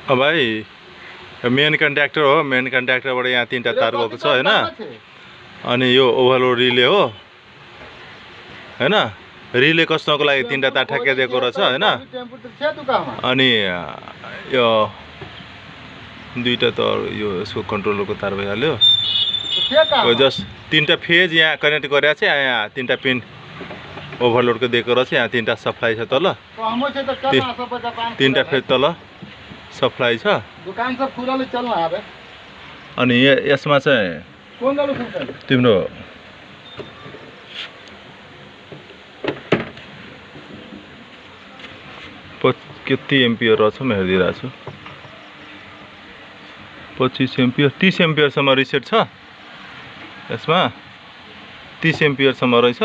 भाइ main contractor हो, main कन्ट्याक्टरबाट यहाँ 3टा तार गएको छ हैन। अनि यो ओभरलोड रिले हो हैन। रिले कस्नको लागि 3टा तार ठ्याक्कै दिएको रहेछ हैन। अनि यो 2टा त यो यसको कन्ट्रोलरको तार भइहाल्यो। यो जस्ट 3टा फेज यहाँ कनेक्ट गरेको छ। यहाँ 3टा पिन ओभरलोडको दिएको रहेछ। यहाँ 3टा सप्लाई छ तल, 3टा फेज तल सप्लाई छ। दुकान सब खुलाले चल्न आबे। अनि यसमा चाहिँ कोन गालो खुल्छ तिम्रो कति एम्पियर रहेछ म हेरिदिरहेको छु। 25 एम्पियर 30 एम्पियरसम्म रिसेट छ यसमा। 30 एम्पियरसम्म रहेछ।